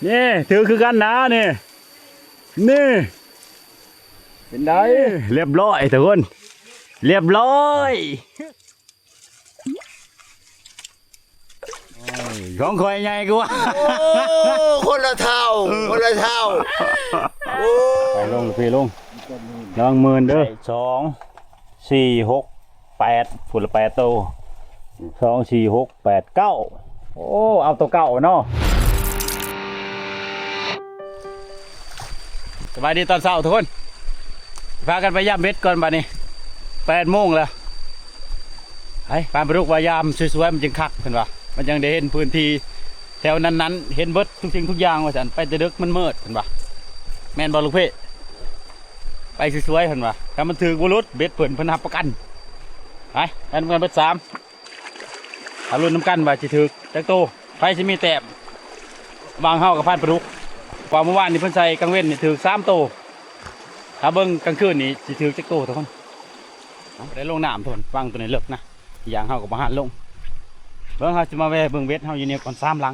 ນີ້ຖືກຄືກັນນະນີ້ ນີ້ ເປັນໃດ? ນີ້ ລຽບຮ້ອຍທຸກຄົນ ລຽບຮ້ອຍ. ໂອ້ຍ ຂອງຂ້ອຍໃຫຍ່ກວ່າ. ໂອ້ ຄົນລະເທົ່າ ເອີ ຄົນລະເທົ່າ. ໂອ້ ໄປລົງ ພີ່ລົງ ລະວັງໝື່ນເດີ. ສອງ ສີ່ ຫົກ ແປດ ພຸ້ນລະແປດໂຕ ສອງ ສີ່ ຫົກ ແປດ ເກົ້າ. ໂອ້ ເອົາໂຕເກົ້າເນາະ. ສະບາຍດີຕອນເຊົ້າທຸກຄົນ ພາກັນໄປຢາມເບັດກ່ອນບາດນີ້ ແປດໂມງແລ້ວ. ໄປ ປານປາດຸກວ່າຢາມສວຍໆ ມັນຈຶ່ງຄັກ ເພິ່ນວ່າ ມັນຈັ່ງໄດ້ເຫັນພື້ນທີ່ແຖວນັ້ນໆ ເຫັນເບິດທຸກສິ່ງທຸກຢ່າງວ່າຊັ້ນ. ໄປແຕ່ດຶກມັນມືດ ເພິ່ນວ່າ ແມ່ນບໍ່ລູກເພ? ໄປສວຍໆ ເພິ່ນວ່າ ຖ້າມັນຖືກບໍ່ຫຼຸດເບັດເພິ່ນ ເພິ່ນຮັບປະກັນ. ໄປ ໄປນຳກັນເບິດສາມ ຖ້າລຸ້ນນຳກັນວ່າຊິຖືກຈັກໂຕ ໃຜຊິມີແຕ້ມ ຫວ່າງເຮົາກັບພານປາດຸກ. ວ່າມື້ວານນີ້ເພິ່ນໃສ່ກາງເວັນນີ້ຖືກສາມໂຕ ຖ້າເບິ່ງກາງຄືນນີ້ຊິຖືກຈັກໂຕທຸກຄົນ. ໄດ້ລົງນ້ຳທຸກຄົນ ວັງໂຕນີ້ເລິກນະ ຢ່າງເຮົາກໍບໍ່ຫານລົງ. ເບິ່ງ ເຮົາຊິມາແວ່ເບິ່ງເບັດເຮົາຢູ່ນີ້ກ່ອນ ສາມຫຼັງ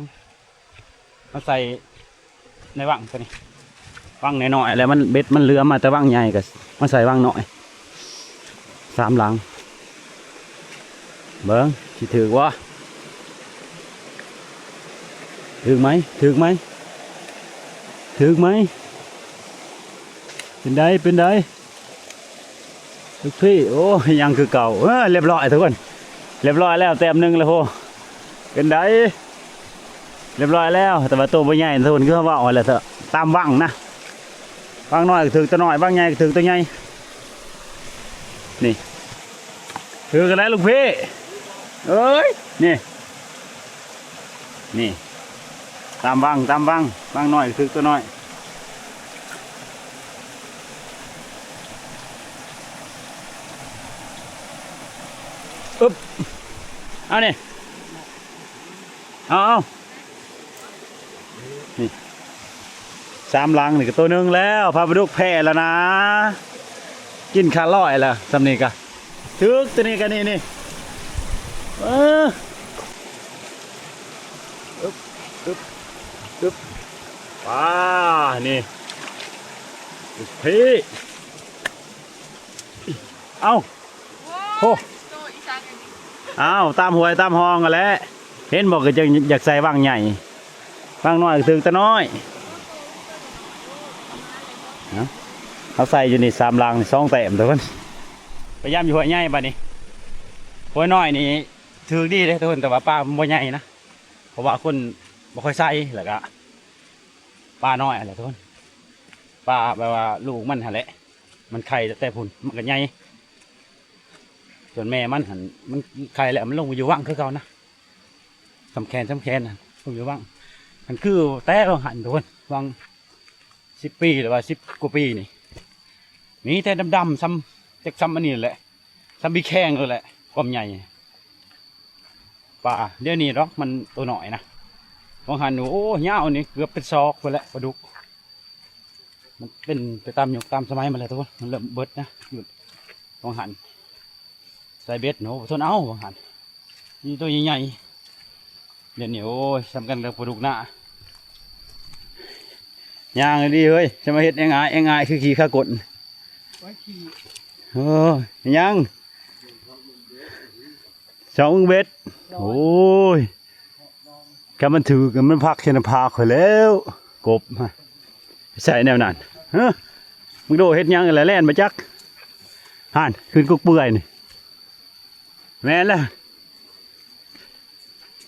ມາໃສ່ໃນວັງໂຕນີ້ ວັງນ້ອຍໆ ແລ້ວມັນ ເບັດມັນເຫຼືອມາແຕ່ວັງໃຫຍ່ ກໍມາໃສ່ວັງນ້ອຍ ສາມຫຼັງ. ເບິ່ງຊິຖືກບໍ່? ຖືກໄໝ? ຖືກໄໝ? ຖືກໄໝ? ເປັນໃດ? ເປັນໃດ? ລູກພີ່ ໂອ້ ຍັງຄືເກົ່າ. ເອີ ລຽບຮ້ອຍທຸກຄົນ ລຽບຮ້ອຍແລ້ວ ແຕ້ມໜຶ່ງແລ້ວໂຫ. ເປັນໃດ? ລຽບຮ້ອຍແລ້ວ ແຕ່ວ່າໂຕບໍ່ໃຫຍ່ທຸກຄົນ ຄືເຮົາເວົ້າຫັ້ນແຫຼະ ຕາມວັງນະ ວັງນ້ອຍກໍຖືກໂຕນ້ອຍ ວັງໃຫຍ່ກໍຖືກໂຕໃຫຍ່. ນີ້ ຖືກກັນແລ້ວລູກພີ່ເອີຍ ນີ້ ນີ້ ຕາມວັງ ຕາມວັງ ວັງນ້ອຍຖືກໂຕນ້ອຍ. ອຶບ ເອົານີ້ ເອົາ ເອົາ ນີ້ ສາມຫຼັງນີ້ກໍໂຕໜຶ່ງແລ້ວ ພານປາດຸກແພ້ແລ້ວນະ ກິນຂາດຮ້ອຍແລ້ວ ຊ່ຳນີ້ກະ ຖືກໂຕນີ້ກະນີ້ ນີ້ ເອີ ອຶບ ອຶບ ອຶບ ປາ ນີ້ ເອີ ເອົາ ໂອ້ ໂຕອີສັງອັນນີ້ ອ້າວ ຕາມຫ້ວຍຕາມຮ່ອງຫັ້ນແຫຼະ ເຫັນບໍ່ ກໍຈັ່ງຢາກໃສ່ວັງໃຫຍ່ ວັງນ້ອຍກໍຖືກແຕ່ນ້ອຍ ເນາະ ເຮົາໃສ່ຢູ່ນີ້ສາມຫຼັງ ສອງແຕ້ມທຸກຄົນ ໄປຢາມຢູ່ຫ້ວຍໃຫຍ່ບາດນີ້ ຫ້ວຍນ້ອຍນີ້ຖືກດີເດ້ທຸກຄົນ ແຕ່ວ່າປາມັນບໍ່ໃຫຍ່ນະ ເພາະວ່າຄົນບໍ່ຄ່ອຍໃສ່ ແລ້ວກະປານ້ອຍຫັ້ນແຫຼະທຸກຄົນ ປາແບບວ່າລູກມັນຫັ້ນແຫຼະ ມັນໄຂ່ແຕ່ພຸ້ນ ມັນກໍໃຫຍ່ ສ່ວນແມ່ມັນຫັ້ນ ມັນໄຂ່ແລ້ວມັນລົງໄປຢູ່ວັງຄືເກົ່ານະ ຊ່ຳແຂນ ຊ່ຳແຂນຫັ້ນ ລົງຢູ່ວັງ ຫັ້ນຄືແຕ່ວ່າຫັ້ນທຸກຄົນ ວັງສິບປີ ຫຼືວ່າສິບກວ່າປີນີ້ ມີແຕ່ດຳໆ ຊ່ຳ ຈັກຊ່ຳອັນນີ້ແຫຼະ ຊ່ຳບີແຄງໂລດແຫຼະ ຄວາມໃຫຍ່ ປາ ດຽວນີ້ດອກ ມັນໂຕນ້ອຍນະ ວ່າງຫັ້ນ ໂອ້ ຍາວນີ້ເກືອບເປັນສອກພຸ້ນແຫຼະ ປາດຸກ ມັນເປັນໄປຕາມຍຸກຕາມສະໄໝມາແລ້ວທຸກຄົນ ມັນເລີ່ມເບິດນະ ຢູ່ວ່າງຫັ້ນ ໃສ່ເບັດໂຫ ບໍ່ທົນເອົາວ່າງຫັ້ນ ມີໂຕໃຫຍ່ໆ ດຽວນີ້ ໂອ້ຍ ສ່ຳກັນກັບປາດຸກນາ ຍ່າງດີເຮີ້ຍ ຈະມາເຮັດແອງອາຍ ແອງອາຍຄືຂີ້ຄາກົ້ນ ໂອ້ຍ ຫຍັງ ສອງເບັດ ໂອ້ຍ ຄັນມັນຖືກ ມັນພັກໃສ່ໜ້າຜາກຂ້ອຍແລ້ວ ກົບ ໃສ່ແນວນັ້ນ ຮະ ມຶງໂດເຮັດຫຍັງລະ ແລ່ນມາຈັກ ຫັ້ນ ຂຶ້ນກົກເປື່ອຍນີ້ ແມ່ນລະ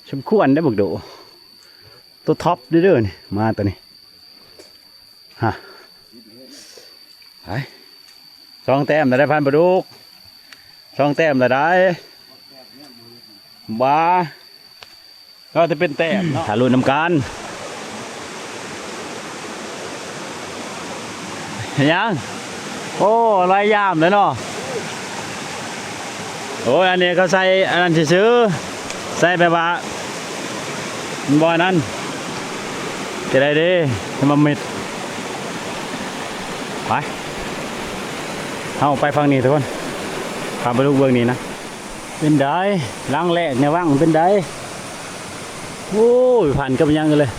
ສົມຄວນເດ້ບັກໂດ ໂຕທັອບເດີ້ນີ້ ມາໂຕນີ້ ຮະ ໄປ ສອງແຕ້ມລະໄດ້ ພານປາດຸກ ສອງແຕ້ມລະໄດ້ ບາ ກໍຈະເປັນແຕ້ມເນາະ ຖ້າລຸ້ນນຳກັນ ເຮັດຫຍັງ? ໂອ້ ລາຍຢາມເດ້ເນາະ. ໂອ້ຍ ອັນນີ້ເຂົາໃສ່ອັນນັ້ນຊື່ໆ ໃສ່ແບບວ່າ ມັນບໍ່ອັນນັ້ນ ຈະໄດ້ເດ້ ມາມິດ. ໄປ ເຮົາໄປຝັ່ງນີ້ທຸກຄົນ ພາໄປລຸກເບິ່ງນີ້ນະ. ເປັນໃດ ຫຼັງແລກໃນວັງເປັນໃດ? ໂອ້ຍ ພັນກັບຫຍັງເລີຍ.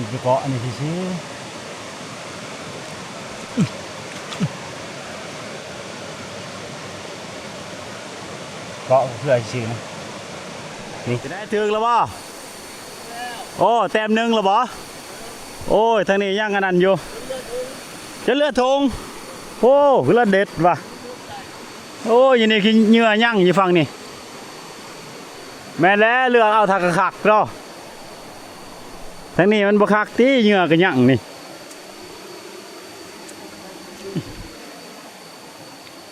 ໄປເກາະອັນນີ້ຊື່ໆ ເກາະເພື່ອຊື່ໆ ນີ້ ຈະໄດ້ຖືກແລ້ວບໍ່? ໂອ້ ແຕ້ມໜຶ່ງແລ້ວບໍ່? ໂອ້ຍ ທາງນີ້ຍັງອັນນັ້ນຢູ່ ຈົນເຫຼືອຖົງ. ໂອ້ ຄືລະເດັດວ່າ. ໂອ້ຍ ຢູ່ນີ້ຄືເຫຍື່ອຍັງຢູ່ຝັ່ງນີ້. ແມ່ນແລ້ວ ເລືອກເອົາຖ້າຄັກໆເນາະ. ທາງນີ້ມັນບໍ່ຄັກຕິ ເຫຍື່ອກໍຍັງນີ້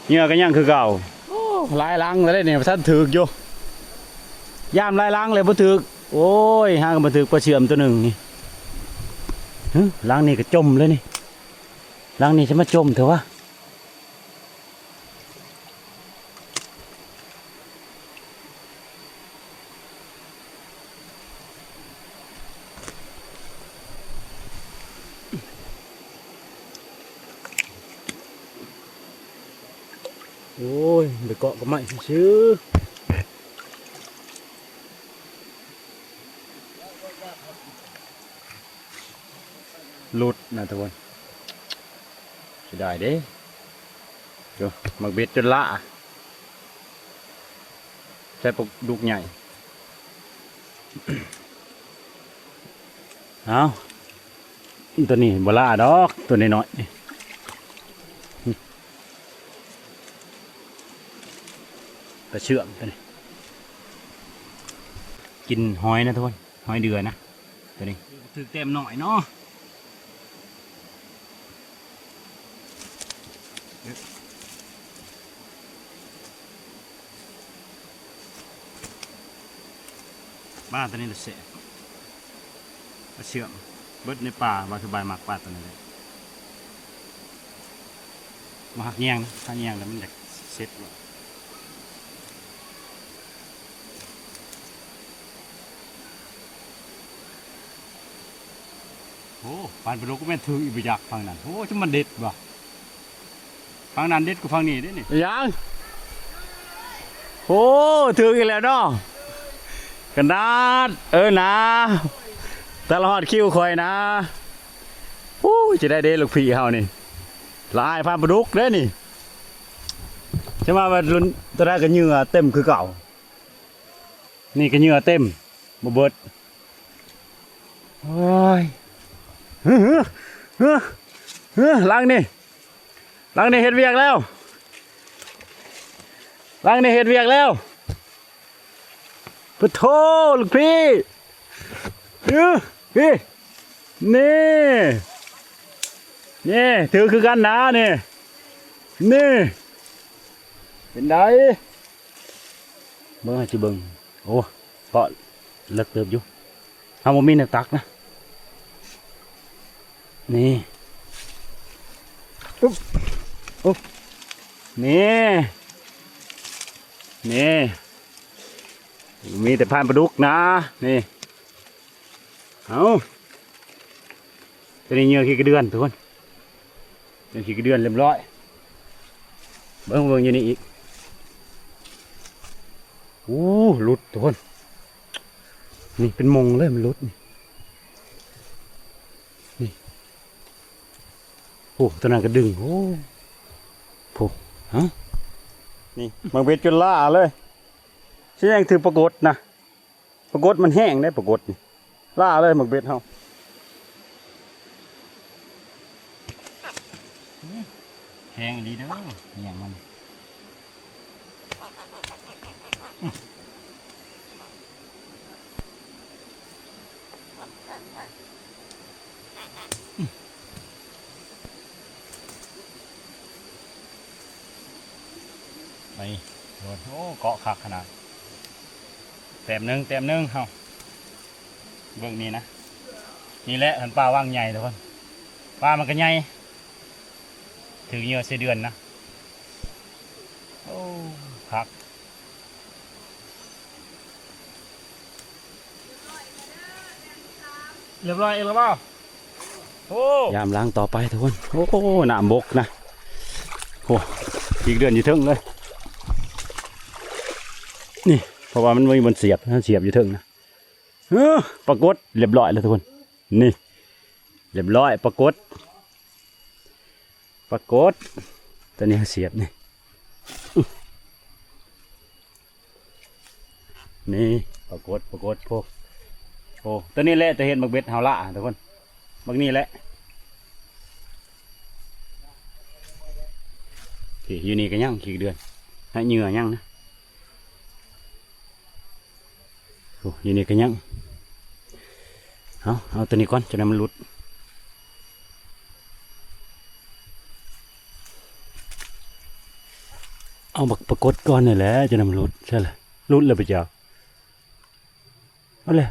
ເຫຍື່ອກໍຍັງຄືເກົ່າ. ໂອ້ ຫຼາຍຫຼັງແລ້ວເດ້ນີ້ ບໍ່ທັນຖືກຢູ່ ຍາມຫຼາຍຫຼັງແລ້ວບໍ່ຖືກ. ໂອ້ຍ ຫາກໍບໍ່ຖືກ ປາເຊື່ອມຕົວໜຶ່ງນີ້. ຫຶ ຫຼັງນີ້ກໍຈົມເລີຍນີ້ ຫຼັງນີ້ຈະມາຈົມແທ້ວະ. ໂອ້ຍ ໄປເກາະກັບໄມ້ຊື່ໆ. ຫຼຸດນະທຸກຄົນ ເສຍດາຍເດ້. ໂອ້ ໝາກເບັດຈົນລະ ໃສ່ປາດຸກໃຫຍ່. ເອົາ ຕົວນີ້ບໍ່ລະດອກ ຕົວນ້ອຍໆນີ້ ປາເຊື່ອມຕົວນີ້. ກິນຫອຍນະທຸກຄົນ ຫອຍເດືອນະ ຕົວນີ້ຖືກແຕ້ມໜ້ອຍເນາະ. ປາຕົວນີ້ລະແຊບ ປາເຊື່ອມ ເບິດໃນປ່າ ບ່າວສະບາຍມັກປາຕົວນີ້ແຫຼະ. ບໍ່ຮັກແຍງນະ ຖ້າແຍງແລ້ວມັນຢາກເຊັດ. ໂອ້ ປານປາດຸກແມ່ນຖືກອີກບໍ່ຈັກຝັ່ງນັ້ນ. ໂອ້ ຈະມາເດັດວ່າ ຝັ່ງນັ້ນເດັດກວ່າຝັ່ງນີ້ເດ້ນີ້. ຫຍັງ? ໂອ້ ຖືກອີກແລ້ວເນາະ ຂະໜາດ ເອີ ນາ ຕະຫຼອດຄິວຂ້ອຍນະ. ໂອ້ຍ ຈະໄດ້ເດ້ລູກພີ່ເຮົານີ້ ລະອາຍປານປາດຸກເດ້ນີ້. ຈະມາວ່າລຸ້ນຕົວໃດກໍເຫຍື່ອເຕັມຄືເກົ່າ. ນີ້ກໍເຫຍື່ອເຕັມ ບໍ່ເບິດ. ໂອ້ຍ ເຮີ ເຮີ ເຮີ ຫຼັງນີ້ ຫຼັງນີ້ເຮັດວຽກແລ້ວ ຫຼັງນີ້ເຮັດວຽກແລ້ວ. ປະໂທ ລູກພີ່ ເອີ ພີ່ ນີ້ ນີ້ ຖືກຄືກັນນະນີ້ ນີ້ ເປັນໃດ? ເບິ່ງໃຫ້ຊິເບິ່ງ ໂອ້ ເກາະເລິກເຕີບຢູ່ ເຮົາບໍ່ມີແນວຕັກນະ ນີ້ ອຶບ ໂອ້ ນີ້ ນີ້ ມີແຕ່ພານປາດຸກນະ ນີ້ ເອົາ ຕົວນີ້ເຫຍື່ອຂີ້ກະເດືອນທຸກຄົນ ເຫຍື່ອຂີ້ກະເດືອນລຽບຮ້ອຍ. ເບິ່ງ ເບິ່ງຢູ່ນີ້ອີກ ໂອ້ ຫຼຸດທຸກຄົນ ນີ້ເປັນມົງເລີຍ ມັນຫຼຸດນີ້ ນີ້ ໂອ້ ຕົວນັ້ນກໍດຶງ ໂອ້ ໂອ້ ຮະ ນີ້ ໝາກເບັດຈົນລ້າເລີຍ ຊິຍັງຖືກປາກົດນະ. ປາກົດມັນແຫ້ງເດ້ ປາກົດນີ້ ລ້າເລີຍໝາກເບັດເຮົາ. ແຮງອີ່ຫຼີເດີ ຫຍັງມັນ ໄປ ໂອ້ ເກາະຄັກຂະໜາດ ແຕ້ມໜຶ່ງ ແຕ້ມໜຶ່ງເຮົາ ເບິ່ງນີ້ນະ ນີ້ແຫຼະຄັນປາວັງໃຫຍ່ທຸກຄົນ ປາມັນກໍໃຫຍ່ ຖືກເຫຍື່ອໃສ່ເດືອນນະ ໂອ້ ຄັກ. ຮຽບຮ້ອຍອີກແລ້ວບໍ່? ໂອ້ ຍາມຫຼັງຕໍ່ໄປທຸກຄົນ ໂອ້ ນ້ຳບົກນະ ໂອ້ ອີກເດືອນຢູ່ເທິງເລີຍ ນີ້ ເພາະວ່າມັນມີບ່ອນສຽບ ມັນສຽບຢູ່ເທິງນະ ເອີ ປາກົດຮຽບຮ້ອຍແລ້ວທຸກຄົນ ນີ້ ຮຽບຮ້ອຍ ປາກົດ ປາກົດ ຕົວນີ້ເຮົາສຽບນີ້ ນີ້ປາກົດ ປາກົດ ໂອ້ ໂອ້ ຕົວນີ້ແຫຼະ ຕົວເຮັດໝາກເບັດເຮົາລະທຸກຄົນ ບັກນີ້ແຫຼະ ທີ່ຢູ່ນີ້ກໍຍັງຂີ້ເດືອນ ໃຫ້ເຫຍື່ອຍັງນະ. ໂອ້ ຢູ່ນີ້ກໍຍັງ ເອົາ ເອົາຕົວນີ້ກ່ອນ ຈະໄດ້ມັນຫຼຸດ ເອົາບັກປາກົດກ່ອນນີ້ແຫຼະ ຈະໄດ້ມັນຫຼຸດ ໃຊ່ລະ ຫຼຸດແລ້ວປະເຈົ້າ ເອົາແຫຼະ.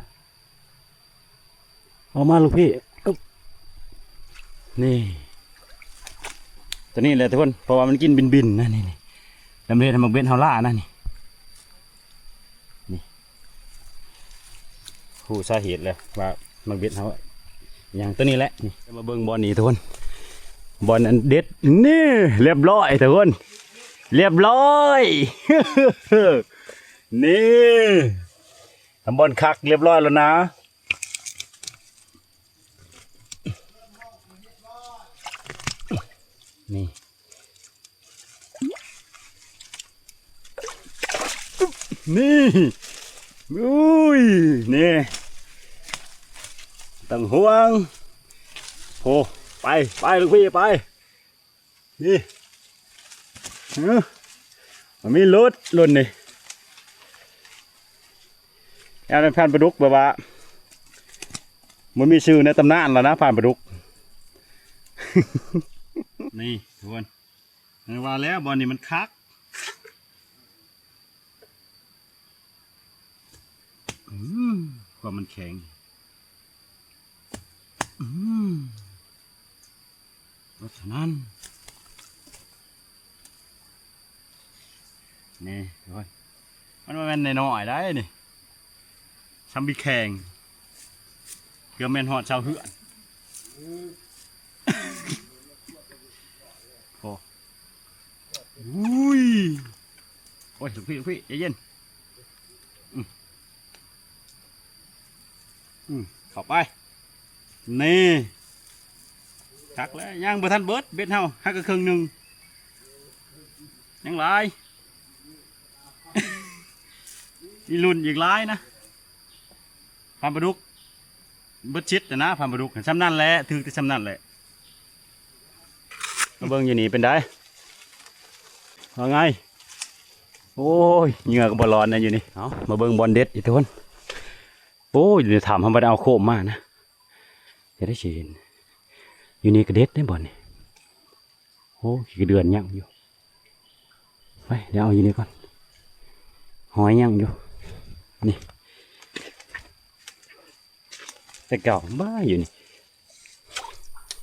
ອອກມາລູກພີ່ ອຶບ ນີ້ ຕົວນີ້ແຫຼະທຸກຄົນ ເພາະວ່າມັນກິນບິນໆນະ ນີ້ໆ ແລ້ວມັນເຮັດໃຫ້ໝາກເບັດເຮົາລະນະ ນີ້ ນີ້ ຮູ້ສາເຫດແລ້ວວ່າໝາກເບັດເຮົາຫຍັງ ຕົວນີ້ແຫຼະ ນີ້ ມາເບິ່ງບ່ອນນີ້ທຸກຄົນ ບ່ອນອັນເດັດ ນີ້ ຮຽບຮ້ອຍທຸກຄົນ ຮຽບຮ້ອຍ ນີ້ ທຳບ່ອນຄັກ ຮຽບຮ້ອຍແລ້ວນະ ນີ້ ນີ້ ອຸ້ຍ ນີ້ ຕ້ອງຫ່ວງ ໂອ້ ໄປ ໄປ ລູກພີ່ ໄປ. ນີ້ ເອີ ມັນມີຫຼຸດລຸ້ນນີ້ ແນວນັ້ນພານປາດຸກ ແບບວ່າບໍ່ມີຊື່ໃນຕຳນານແລ້ວນະ ພານປາດຸກ ນີ້ທຸກຄົນ ວ່າແລ້ວບ່ອນນີ້ມັນຄັກ. ອືມ ຄວາມມັນແຂງ ອືມ ເພາະສະນັ້ນ ນີ້ ໂອ້ຍ ມັນບໍ່ແມ່ນນ້ອຍໆໄດ໋ນີ້ ຊ່ຳມີແຂງ ເກືອບແມ່ນຮອດຊາວເຮືອນ ໂອ້ ອຸ້ຍ ໂອ້ຍ ລູກພີ່ ລູກພີ່ ໃຈເຢັນ ອືມ ອືມ ເຂົ້າໄປ ນີ້ ຄັກແລ້ວ ຍັງບໍ່ທັນເບິດ ເບັດເຮົາ ຫາກະເຄິ່ງໜຶ່ງ ຍັງຫຼາຍ ມີລຸ້ນອີກຫຼາຍນະ ພານປາດຸກ ເບິດຊິດນະ ພານປາດຸກ ຊ່ຳນັ້ນແຫຼະ ຖືກແຕ່ຊ່ຳນັ້ນແຫຼະ. ມາເບິ່ງຢູ່ນີ້ເປັນໃດ ວ່າໄງ ໂອ້ຍ ເຫຍື່ອກໍບໍ່ລອດນະຢູ່ນີ້ ເອົາ ມາເບິ່ງບ່ອນເດັດອີກທຸກຄົນ ໂອ້ຍ ຢູ່ໃນຖ້ຳເຮົາບໍ່ໄດ້ເອົາໂຄມມານະ ຈະໄດ້ຊິເຫັນ ຢູ່ນີ້ກໍເດັດເດ້ບ່ອນນີ້ ໂອ້ ຂີ້ກະເດືອນຍັງຢູ່ ໄປ ດຽວເອົາຢູ່ນີ້ກ່ອນ ຫອຍຍັງຢູ່ ນີ້ ແຕ່ເກົ່າບ້າຢູ່ນີ້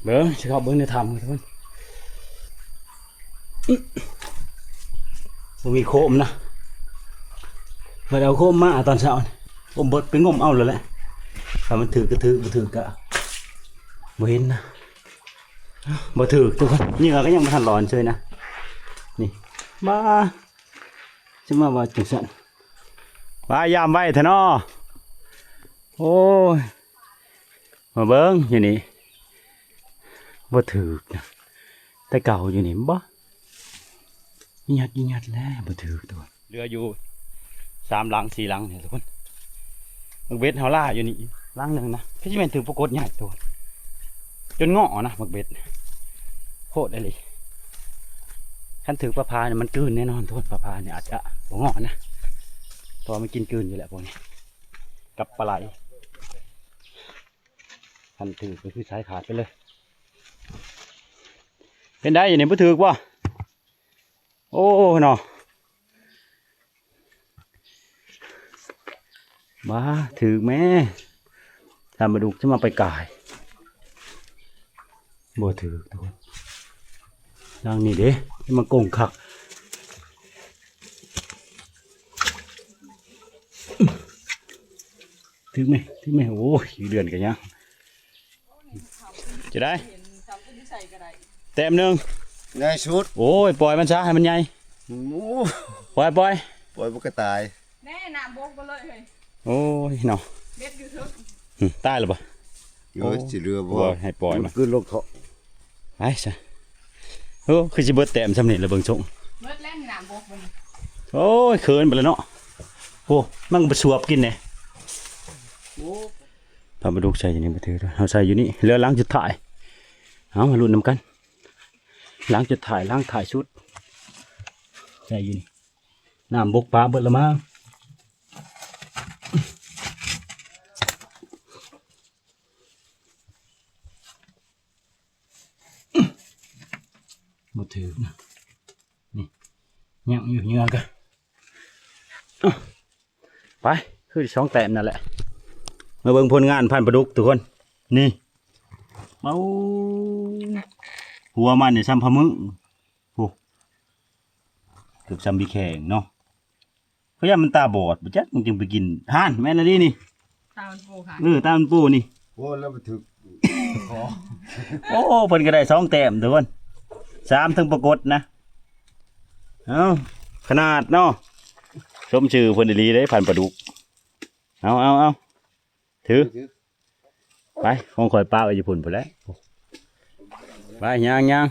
ເບິ່ງ ຊິເຂົ້າເບິ່ງໃນຖ້ຳທຸກຄົນ ບໍ່ມີໂຄມນະ ບໍ່ໄດ້ເອົາໂຄມມາຕອນເຊົ້ານີ້ ໂອ້ ເບິດໄປງົມເອົາແລ້ວແຫຼະ ຖ້າມັນຖືກກໍຖືກ ບໍ່ຖືກກໍບໍ່ເຫັນນະ ບໍ່ຖືກທຸກຄົນ ເຫຍື່ອກໍຍັງບໍ່ທັນລອດເຊີຍນະ ນີ້ ບ້າ ຊິມາວ່າຈັ່ງຊັ້ນ ວ່າຍາມໄວແທ້ເນາະ ໂອ້ຍ ມາເບິ່ງຢູ່ນີ້ ບໍ່ຖືກນະ ແຕ່ເກົ່າຢູ່ນີ້ບໍ່ ຍຽດໆແລ້ວ ບໍ່ຖືກຕົວະ ເຫຼືອຢູ່ສາມຫຼັງ ສີ່ຫຼັງນີ້ທຸກຄົນ ໝາກເບັດເຮົາລາຢູ່ນີ້ຫຼັງໜຶ່ງນະ ຄືຊິແມ່ນຖືກປາກົດໃຫຍ່ຕົວະ ຈົນເງາະນະ ໝາກເບັດ ໂພດອີ່ຫຼີ ຄັນຖືກປາພານີ້ມັນກືນແນ່ນອນທຸກຄົນ ປາພານີ້ອາດຈະບໍ່ເງາະນະ ເພາະວ່າມັນກິນກືນຢູ່ແຫຼະພວກນີ້ ກັບປາໄຫຼ ຄັນຖືກກໍຄືສາຍຂາດໄປເລີຍ ເປັນໃດນີ້ ບໍ່ຖືກບໍ່? ໂອ້ເນາະ ບາ ຖືກແມ້ ຖ້າມາດຸກຈະມາໄປກາຍ ບໍ່ຖືກທຸກຄົນ ຫຼັງນີ້ເດ້ ມາກົງຄັກ ຖືກແມ້ ຖືກແມ້ ໂອ້ຍ ເດືອນກໍຍັງ ຈະໄດ້ ແຕ້ມໜຶ່ງ ໃຫຍ່ສຸດ ໂອ້ຍ ປ່ອຍມັນຊະ ໃຫ້ມັນໃຫຍ່ ໂອ້ ປ່ອຍ ປ່ອຍ ປ່ອຍມັນກໍຕາຍ ແນ່ ນ້ຳບົກບໍ່ເລີຍເຮີ້ຍ ໂອ້ຍເນາະ ເບັດຢູ່ເທິງ ອືມ ຕາຍແລ້ວບໍ່? ໂອ້ຍ ຊິເຫຼືອບໍ່ ໃຫ້ປ່ອຍມັນ ມັນຄືລົງເທາະ ໄປຊະ. ໂອ້ ຄືຊິເບິດແຕ້ມຊ່ຳນີ້ລະ ເບິ່ງຊົງ ເບິດແລ້ວ ນ້ຳບົກມັນ ໂອ້ຍ ເຂີນໄປແລ້ວເນາະ. ໂອ້ ມັນກໍໄປສວບກິນແດ່. ໂອ້ ປາປາດຸກໃສ່ຢູ່ນີ້ບໍ່ຖືກ ເຮົາໃສ່ຢູ່ນີ້ ເຫຼືອຫຼັງສຸດທ້າຍ. ເອົາ ມາລຸ້ນນຳກັນ ຫຼັງສຸດທ້າຍ ຫຼັງທ້າຍສຸດ ໃສ່ຢູ່ນີ້. ນ້ຳບົກປາເບິດລະມັງ. ບໍ່ຖືກນະ ນີ້ ຍັງຢູ່ເຫຍື່ອກະ. ໄປ ຄືສອງແຕ້ມນັ້ນແຫຼະ. ມາເບິ່ງຜົນງານພັນປາດຸກທຸກຄົນ ນີ້ ເອົາ ຫົວມັນນີ້ຊ່ຳພະມຶ ໂອ້ ເກືອບຊ່ຳບີແຂ່ງເນາະ. ເຂົາຢ້ານມັນຕາບອດບໍ່ຈັກ ມັນຈຶ່ງໄປກິນ ຫັ້ນ ແມ່ນອີ່ຫຼີນີ້ ຕາມັນໂປກຫັ້ນ ເອີ ຕາມັນໂປນີ້. ໂອ້ ແລ້ວມັນຖືກຄໍ ໂອ້ ເພິ່ນກໍໄດ້ສອງແຕ້ມທຸກຄົນ ສາມ ເຖິງປາກົດນະ. ເອົ້າ ຂະໜາດເນາະ ສົມຊື່ເພິ່ນອີ່ຫຼີເດ້ ພັນປາດຸກ. ເອົາ ເອົາ ເອົາ ຖື ຖື ໄປ ຂອງຂ້ອຍປາໄວ້ຢູ່ພຸ້ນພຸ້ນແຫຼະ. ໄປ ຍ່າງ ຍ່າງ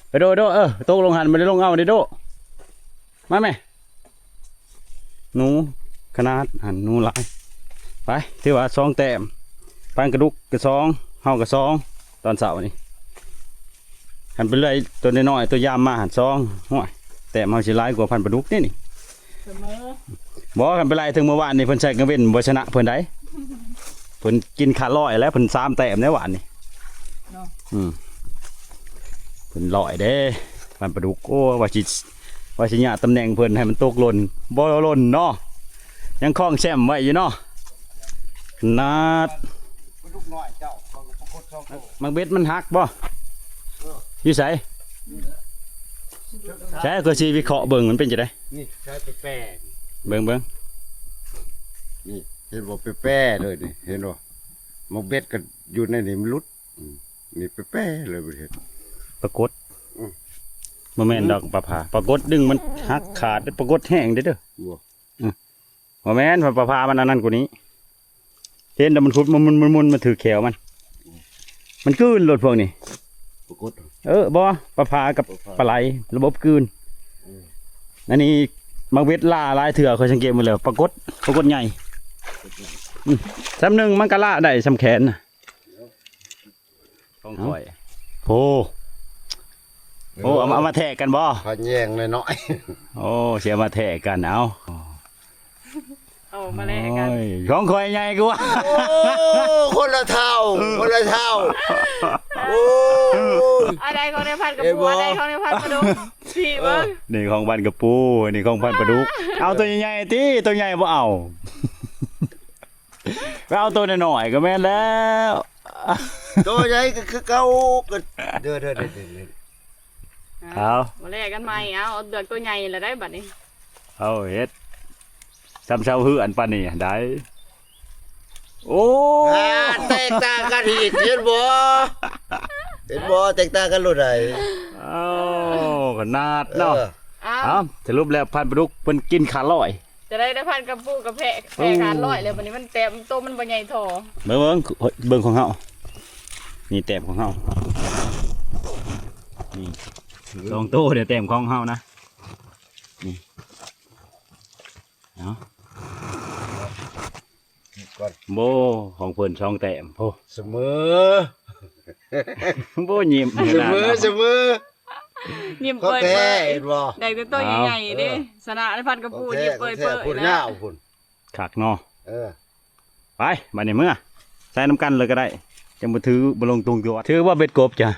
ໄປໂດ ໂດ ເອີ ຕົກລົງຫັ້ນ ບໍ່ໄດ້ລົງເອົາເດ້ໂດ. ມາແມ່ ໜູຂະໜາດຫັ້ນ ໜູຫຼາຍ. ໄປ ຖືວ່າສອງແຕ້ມ ພັນກະດຸກກະສອງ ເຮົາກະສອງ ຕອນເຊົ້ານີ້. ຄັນໄປເລື່ອຍ ໂຕນ້ອຍໆ ໂຕຍາມມາຫັ້ນສອງ. ໂອ້ຍ ແຕ້ມເຮົາຊິຫຼາຍກວ່າພັນປາດຸກເດ້ນີ້. ສະເໝີ ບໍ່ ຄັນໄປໄລ່ເຖິງມື້ວານນີ້ ເພິ່ນໃສ່ກາງເວັນບໍ່ຊະນະເພິ່ນໃດ. ເພິ່ນກິນຂາດຮ້ອຍແລ້ວ ເພິ່ນສາມແຕ້ມໃນວານນີ້ເນາະ. ອືມ ເພິ່ນຮ້ອຍເດ້ ພັນປາດຸກ. ໂອ້ ວ່າຊິ ວ່າຊິຍາດຕຳແໜ່ງເພິ່ນໃຫ້ມັນຕົກຫຼົ່ນ ບໍ່ຫຼົ່ນເນາະ ຍັງຄອງແຊ້ມໄວ້ຢູ່ເນາະ. ຂະໜາດ ປາດຸກນ້ອຍເຈົ້າ ປາກົດສອງໂຕ. ໝາກເບັດມັນຫັກບໍ່? ເອີ ຢູ່ໃສ? ໃສ ກໍຊິວິເຄາະເບິ່ງມັນເປັນຈັ່ງໃດ. ນີ້ໃສ່ແປໆ ເບິ່ງ ເບິ່ງ ນີ້ ເຫັນບໍ່ ແປໆເລີຍນີ້ ເຫັນບໍ່? ໝາກເບັດກໍຢູ່ໃນນີ້ມັນຫຼຸດ. ອືມ ນີ້ແປໆເລີຍ ບໍ່ເຫັນປາກົດ. ອືມ ບໍ່ແມ່ນດອກປາພາ ປາກົດດຶງມັນຫັກຂາດ ປາກົດແຫ້ງເດ້ເດີ. ບໍ່ ອືມ ບໍ່ແມ່ນ ປາພາມັນອັນນັ້ນກວ່ານີ້. ເຫັນແຕ່ມັນຂຸດ ມັນ ມັນ ມັນ ມັນຖືກແຂວມັນ ມັນກືນໂລດພວກນີ້ ປາກົດ. ເອີ ບໍ່ ປາພາກັບປາໄຫຼ ປາໄຫຼ ລະບົບກືນ. ເອີ ອັນນີ້ໝາກເບັດລ່າຫຼາຍເທື່ອ ຂ້ອຍສັງເກດໝົດແລ້ວ ປາກົດ ປາກົດໃຫຍ່. ອືມ ຊ່ຳໜຶ່ງມັນກະລ່າໄດ້ຊ່ຳແຂນນະ ຂອງຂ້ອຍ. ໂອ້ ໂອ້ ເອົາມາ ເອົາມາແທະກັນບໍ່? ພະແຍງນ້ອຍໆ. ໂອ້ ຊິເອົາມາແທະກັນ ເອົາ. ເອົາມາແລກກັນ. ໂອ້ຍ ຂອງຂ້ອຍໃຫຍ່ກວ່າ. ໂອ້ ຄົນລະເທົ່າ ຄົນລະເທົ່າ. ໂອ້ຍ ອັນໃດຂອງນາຍພັນກະປູ ເຫັນບໍ່? ອັນໃດຂອງນາຍພັນປາດຸກ ຊີ້ເບິ່ງ. ເອີ ນີ້ຂອງພັນກະປູ ນີ້ຂອງພັນປາດຸກ. ເອົາໂຕໃຫຍ່ໆຕິ ໂຕໃຫຍ່ບໍ່ເອົາ ໄປເອົາໂຕນ້ອຍໆກໍແມ່ນແລ້ວ. ໂຕໃຫຍ່ກໍຄືເກົ່າ ກໍ ເດີ ເດີ ເດີ ເດີ. ເອົາ ມາແລກກັນໃໝ່ ເອົາ ເອົາເລືອກໂຕໃຫຍ່ລະໄດ໋ບັດນີ້. ເອົາ ເຮັດຊ່ຳເສົາເຮືອນປານນີ້ໄດ໋. ໂອ້ ອ່າ ແຕກຕ່າງກັນອີກ ເຫັນບໍ່? ເຫັນບໍ່? ແຕກຕ່າງກັນໂລດໃດ໋. ເອົາ ຂະໜາດເນາະ. ເອີ ເອົາ ສະຫຼຸບແລ້ວພັນປາດຸກເພິ່ນກິນຂາດຮ້ອຍ. ຈະໄດ້ ໄດ້ພັນກະປູກະແພະ ແພະຂາດຮ້ອຍແລ້ວ ບັດນີ້ມັນແຕ້ມໂຕມັນບໍ່ໃຫຍ່ພໍ. ເບິ່ງ ເບິ່ງ ເບິ່ງຂອງເຮົາ ນີ້ແຕ້ມຂອງເຮົາ ນີ້ສອງໂຕເດ້ ແຕ້ມຂອງເຮົານະ ນີ້. ເອົາ ໂອ້ ຂອງເພິ່ນສອງແຕ້ມ ໂອ້ ສະເໝີ ໂອ້ ຍິ້ມ ສະເໝີ ສະເໝີ. ຍິ້ມເປີດເປີດ ຂອງແທ້ເຫັນບໍ່? ໄດ້ແຕ່ໂຕໃຫຍ່ໆເດ້. ເອີ ຊະນະໃນພັນກະປູ ຍິ້ມເປີດເປີດ ຂອງແທ້ ຂອງແທ້ ພຸ້ນຍາວພຸ້ນ ຄັກເນາະ. ເອີ ໄປ ບັດນີ້ເມືອໃສ່ນຳກັນເລີຍກໍໄດ້ ຈັ່ງບໍ່ຖື ບໍ່ລົງຕົງຕົວ. ຖືວ່າເບັດກົບຈ້ະ.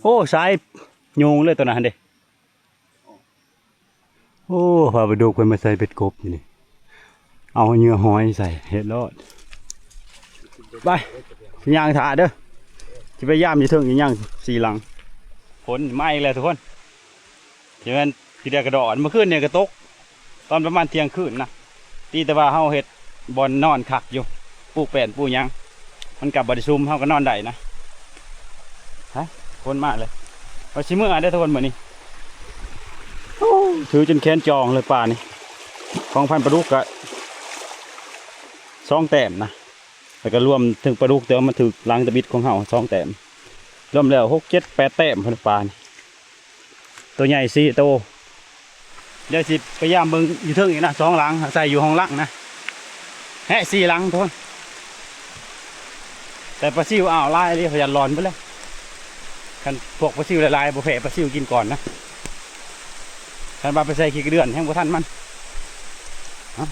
ໂອ້ ສາຍໂຍງເລີຍຕົວນັ້ນເດ້. ໂອ້ ພາໄປດູກເພິ່ນມາໃສ່ເບັດກົບຢູ່ນີ້ ເອົາເຫຍື່ອຫອຍໃສ່ເຮັດໂລດ. ໄປ ຊິຍ່າງຖ້າເດີ ຊິໄປຢາມຢູ່ເທິງອີກຫຍັງ ສີ່ຫຼັງ. ຝົນມາອີກແລ້ວທຸກຄົນ ຊິແມ່ນຂີ້ເດຍກະດອນ. ເມື່ອຄືນນີ້ກໍຕົກຕອນປະມານທ່ຽງຄືນນະ ຕີແຕ່ວ່າເຮົາເຮັດ ບ່ອນນອນຄັກຢູ່ ປູແປ້ນປູຫຍັງ ມັນກໍບໍ່ໄດ້ຊຸ່ມ ເຮົາກໍນອນໄດ້ນະ. ຮະ ຄົນມາເລີຍ ວ່າຊິເມືອເດ້ທຸກຄົນມື້ນີ້. ໂອ້ ຖືຈົນແຂນຈ່ອງເລີຍປານີ້. ຂອງພັນປາດຸກກະສອງແຕ້ມນະ. ແລ້ວກໍລວມເຖິງປາດຸກ ແຕ່ວ່າມັນຖືກຫຼັງຕຳອິດຂອງເຮົາສອງແຕ້ມ ລວມແລ້ວຫົກ ເຈັດ ແປດ ແຕ້ມພຸ້ນ ປານີ້ ໂຕໃຫຍ່ສີ່ໂຕ. ດຽວຊິພະຍາຍາມເບິ່ງຢູ່ເທິງອີກນະ ສອງຫຼັງ ໃສ່ຢູ່ຫ້ອງຫຼັງນະ ແຮະ ສີ່ຫຼັງພຸ້ນ. ແຕ່ປາຊິວ ອ້າວ ຫຼາຍເດ້ ພະຍາດຫຼອນເບິດແລ້ວ. ຄັນພວກປາຊິວຫຼາຍໆ ບໍ່ແພ້ປາຊິວກິນກ່ອນນະ. ຄັນວ່າໄປໃສ່ຂີ້ກະເດືອນ ແຮງບໍ່ທັນມັນ. ເອົາ